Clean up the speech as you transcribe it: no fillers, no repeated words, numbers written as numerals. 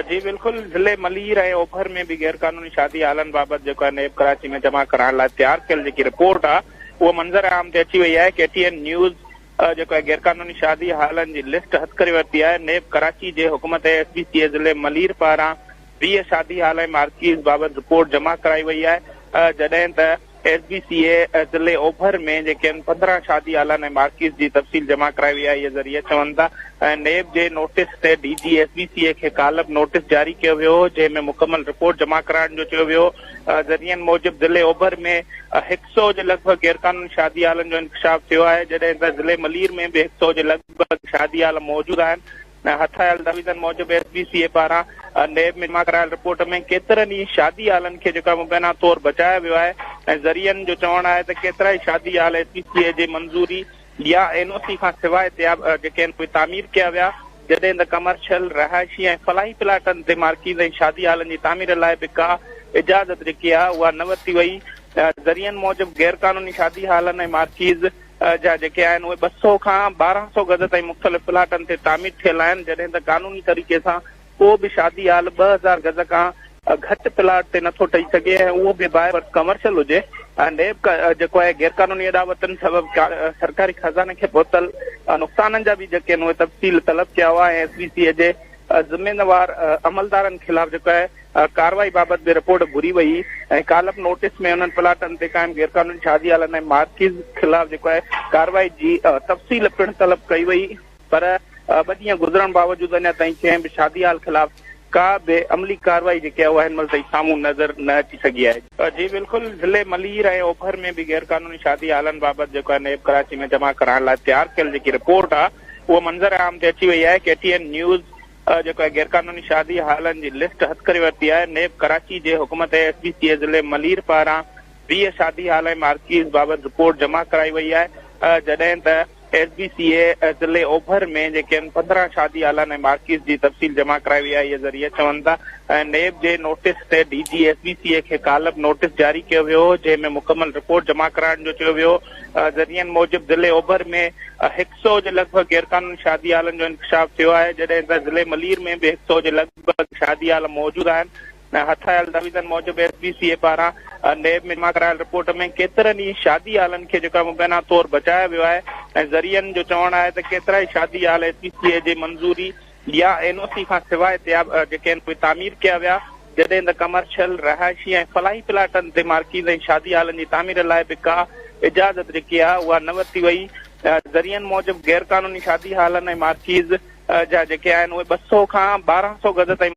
جي بلڪل ضلعي ملير ۽ اوڀر ۾ به غير قانوني شادي هالن بابت جيڪو آهي نيب ڪراچي ۾ جمع ڪرائڻ لاء تيار ڪيل جيڪي رپورٽ آهي اهو منظر عام تي اچي وئي آهي ڪي ٽي اين نيوز جيڪو آهي غير قانوني شادي هالن جي لسٽ هٿ ڪري ورتي آهي نيب ڪراچي جي حڪم تي ايس بي سي اي ضلعي ملير پاران 20 شادي هال ۽ مارڪيز بابت رپورٽ جمع ڪرائي وئي آهي جڏهن ته ايس بي سي اي ضلعي اوڀر ۾ جيڪي آهن 15 شادي هالن ۽ مارڪيز جي تفصيل جمع ڪرائي وئي آهي اهي ذريعا چون ٿا ۽ نيب جي نوٽيس تي D G S B C A کي ڪالهه به نوٽيس جاري ڪيو ويو هو جنهن ۾ مڪمل رپورٽ جمع ڪرائڻ جو چيو ويو هو ذريعن موجب ضلعي اوڀر ۾ هڪ سئو جي لڳ ڀڳ غيرقانوني شادي هالن جو انڪشاف ٿيو آهي جڏهن ته ضلعي ملير ۾ به هڪ سئو جي لڳ ڀڳ شادي هال موجود آهن هٿ آيل دستاويزن موجب ايس بي سي اي پاران نيب ۾ جمع ڪرايل رپورٽ ۾ ڪيترن ئي شادي هالن کي جيڪا مبينا طور بچايو ويو آهي ۽ ذريعن جو چوڻ آهي ته ڪيترائي شادي هال ايس بي سي اي جي منظوري يا اين او سي کان سواء جيڪي آهن اهي تعمير ڪيا ويا جڏهن ته ڪمرشل، رهائشي ۽ فلاحي پلاٽن تي مارڪيز ۽ شادي هالن جي تعمير لاء به ڪا اجازت جيڪي آهي اها نه ورتي وئي ذريعن موجب غيرقانوني شادي هالن ۽ مارڪيز جا جيڪي آهن اهي 200 کان 1200 گز تائين مختلف پلاٽن تي تعمير ٿيل آهن جڏهن ته قانوني طريقي سان ڪو به شادي هال 2000 گز کان گهٽ پلاٽ تي نٿو ٺهي سگهي ۽ اهو به باء برٿ ڪمرشل هجي ۽ نيب جيڪو آهي غيرقانوني اڏاوتن سبب سرڪاري خزاني کي پهتل نقصانن جا به جيڪي آهن اهي تفصيل طلب ڪيا هئا ۽ ايس بي سي اي جي ذميوار عملدارن خلاف جيڪو آهي ڪارروائي بابت به رپورٽ گهري وئي ۽ ڪالهه به نوٽيس ۾ انهن پلاٽن تي قائم غيرقانوني شادي هالن ۽ مارڪيز خلاف جيڪو آهي ڪارروائي جي تفصيل پڻ طلب ڪئي وئي پر ٻه ڏينهن گذرڻ باوجود اڃا تائين ڪنهن به شادي هال خلاف ڪا به عملي ڪارروائي جيڪي آهي اها هن مهل تائين سامهون نظر نه اچي سگهي آهي. جي بلڪل ضلعي ملير ۽ اوڀر ۾ به غيرقانوني شادي هالن بابت جيڪو آهي نيب ڪراچي ۾ جمع ڪرائڻ لاء تيار ڪيل جيڪي رپورٽ آهي اهو منظر عام تي اچي وئي آهي ڪي ٽي اين نيوز جيڪو آهي غيرقانوني شادي هالن جي لسٽ هٿ ڪري ورتي آهي نيب ڪراچي جي حڪم تي ايس بي سي اي ضلعي ملير پاران 20 شادي هال ۽ مارڪيز بابت رپورٽ جمع ڪرائي وئي آهي جڏهن ته ايس بي سي اي ضلعي اوڀر ۾ جيڪي آهن 15 شادي هالن ۽ مارڪيز جي تفصيل جمع ڪرائي وئي آهي اهي ذريعا چون ٿا ۽ نيب جي نوٽيس تي D G S B C A کي ڪالهه به نوٽيس جاري ڪيو ويو هو جنهن ۾ مڪمل رپورٽ جمع ڪرائڻ جو چيو ويو هو ذريعن موجب ضلعي اوڀر ۾ هڪ سئو جي لڳ ڀڳ غيرقانوني شادي هالن جو انڪشاف ٿيو آهي جڏهن ته ضلعي ملير ۾ به هڪ سئو جي لڳ ڀڳ شادي هال موجود آهن هٿ آيل دستاويزن موجب ايس بي سي اي پاران نيب ۾ جمع ڪرايل رپورٽ ۾ ڪيترن ئي شادي هالن کي جيڪا مبينا طور بچايو ويو آهي ۽ ذريعن جو چوڻ آهي ته ڪيترائي شادي هال ايس بي سي اي جي منظوري يا اين او سي کان سواء جيڪي آهن اهي تعمير ڪيا ويا جڏهن ته ڪمرشل، رهائشي ۽ فلاحي پلاٽن تي مارڪيز ۽ شادي هالن جي تعمير لاء به ڪا اجازت جيڪي آهي اها نه ورتي وئي ذريعن موجب غيرقانوني شادي هالن ۽ مارڪيز جا جيڪي آهن اهي 200 کان 1200 گز تائين.